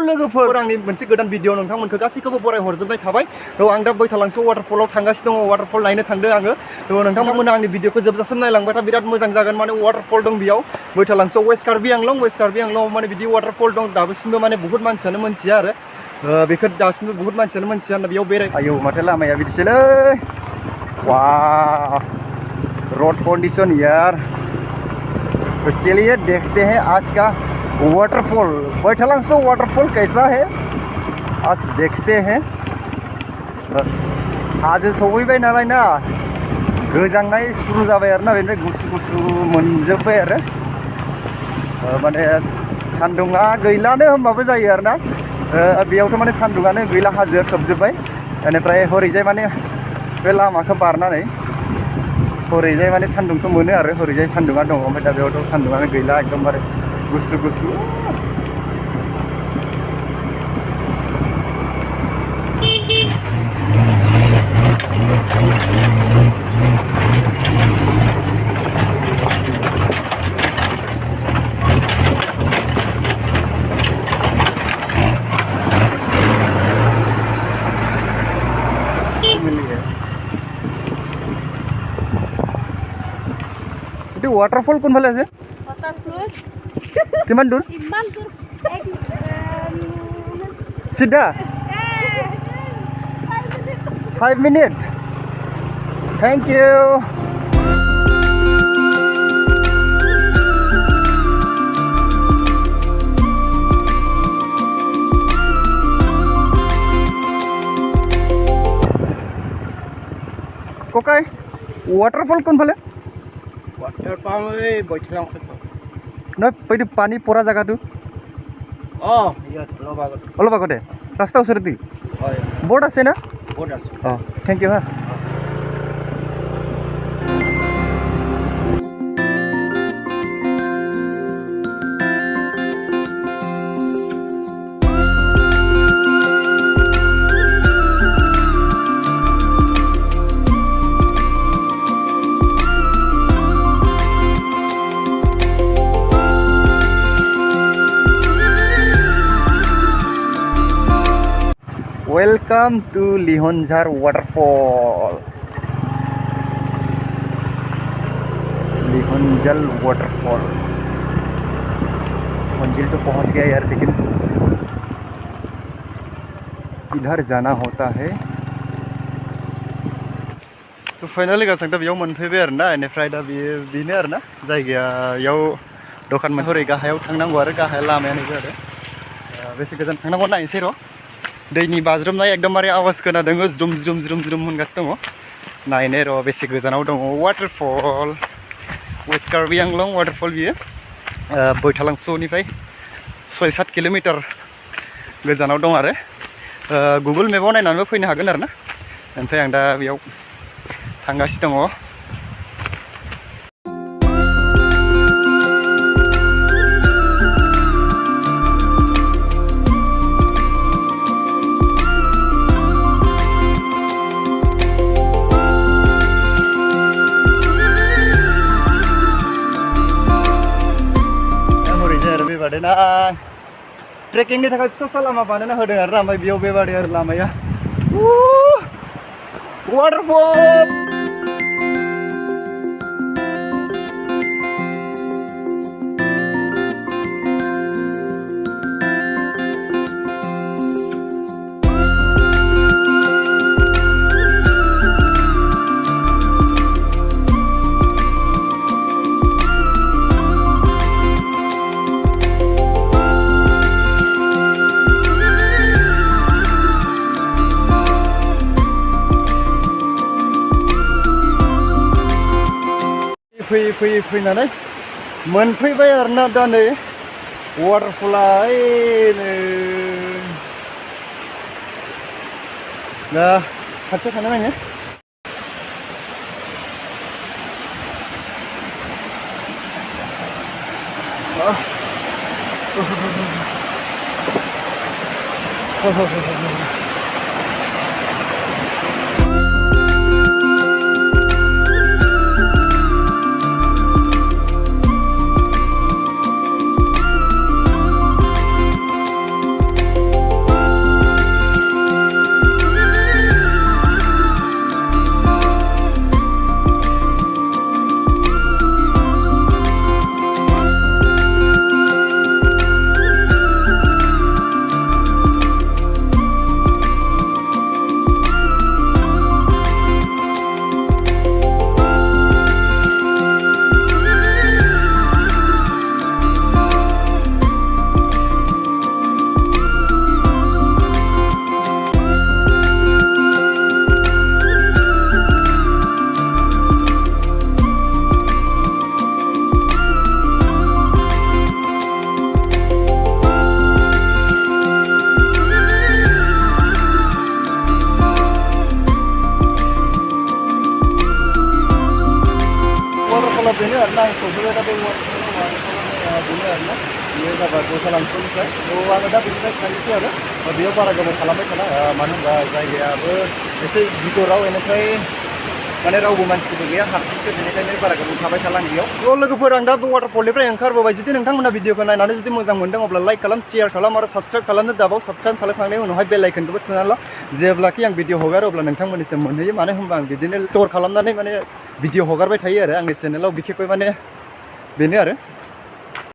लोगोफोर आंनि मोनसे गोदान भिडिअ नोंथांमोनखौ गासैखौबो बराय हरजोबनाय थाबाय आं दा बैथालांसो वाटारफलाव थांगासिनो दङ वाटारफल नायनो थांदों आङो नोंथांमोना आंनि भिडिअखौ जोबजासिम नायलांबाय था बिराद मोजां जागोन माने वाटारफल दं बेयाव बैथालांसो वेस्ट कार्बि आंलं माने बिदि वाटारफल दं दासिमबो माने बहुत मानसियानो मोनथिया आरो बेखौ दासिमबो बहुत मानसियानो मोनथिया बेयाव बेराय आयौ माथो लामाया बिदिसोलै वाह रोड कंडीशन यार तो चलिए देखते हैं आज का वाटरफॉल बैथालांसो वाटरफॉल कैसा है आज देखते हैं आज सौफैबाय नालाय ना गोजांनाय शुरु जाबाय आरोना बेनिफ्राय गुसु गुसु मोनजोब्बाय आरो माने सान्दुङा गैलानो होनबाबो जायो आरोना बेयावथ' माने सान्दुङानो गैला हाजोआ खोबजोब्बाय बेनिफ्राय हरैजाय माने बे लामाखौ बारनानै हरैजाय माने सान्दुंखौ मोनो आरो हरैजाय सान्दुङा दङ ओमफ्राय दा बेयावथ' सान्दुङानो गैला एकदमबारे गुसु गुसु वाटरफॉल कोण भाले আছে কিমান দূৰ সিধা 5 minutes thank you ককাই वाटरफॉल কোন ভালে वाटरफॉल बैथालांसो নহয় এইটো পানী পৰা জায়গাটো অলপ আগতে ৰাস্তা ওচৰতে বৰ্ড আছে না बोर्ड আছে थैंक यू हा Welcome to Lihonjar Waterfall. Lihonjar Waterfall. मंजिल तो पहुंच गया यार लेकिन इधर जाना होता है तो फाइनली गासंता बेयाव मोनफैबाय आरोना बेनिफ्राय दा बेनो आरोना जायगायाव दखान मोनसे हरै गाहायाव थांनांगौ आरो गाहाय लामायानो आरो बेसे गोजान थांनांगौ नायनोसै र' दैनि बाज्रुमनाय एकदमबारे आवाज खोनादों ज्रुम ज्रुम ज्रुम ज्रुम होनगासिनो दङ नायनो र' बेसे गोजानाव दङ waterfall west Karbi Anglong waterfall बियो बैथालांसोनिफ्राय 6-7 किल'मिटार गोजानाव दं आरो गुगल मेपाव नायनानैबो फैनो हागोन आरोना ओमफ्राय आं दा बेयाव थांगासिनो दङ ना ट्रेकिंनि थाखाय फिसा लामा बानायना होदों आरो ओमफ्राय बेयाव बेबादि आरो लामाया वाटारफल फैनानै मोनफैबाय आरोना दा नै वाटारफला दा खाथियाव थांनो नाङो आरोना आं सौफैबाय दा बे वाटारफलाव बेनो आरोना बेयो जाबाय बाइथालांसोनिफ्राय थ' आङो दा बेनिफ्राय थांनोसै आरो बेयाव बारा गोबाव खालामबाय थाला मानो होनबा जायगायाबो एसे भितराव बेनिफ्राय माने रावबो मानसिबो गैया हारसिंसो बेनिखायनो बारा गोबाव थाबाय थाला आं बेयाव थ' लोगोफोर आं दा वाटारफलनिफ्राय ओंखारबोबाय जुदि नोंथांमोना भिडिअखौ नायनानै जुदि मोजां मोनदों अब्ला लाइक खालाम शेयार खालाम आरो साबस्क्राइब खालामनो दाबाव साबस्क्राइब खालामखांनायनि उनावहाय बेल आइकनखौबो थुना ला जेब्लाखि आं भिडिअ हगारो अब्ला नोंथांमोननिसिम मोनहैयो मानो होनबा आं बिदिनो स्ट'र खालामनानै माने भिडिअ हगारबाय थायो आरो आंनि चेनेलाव बिखेखै माने बेनो आरो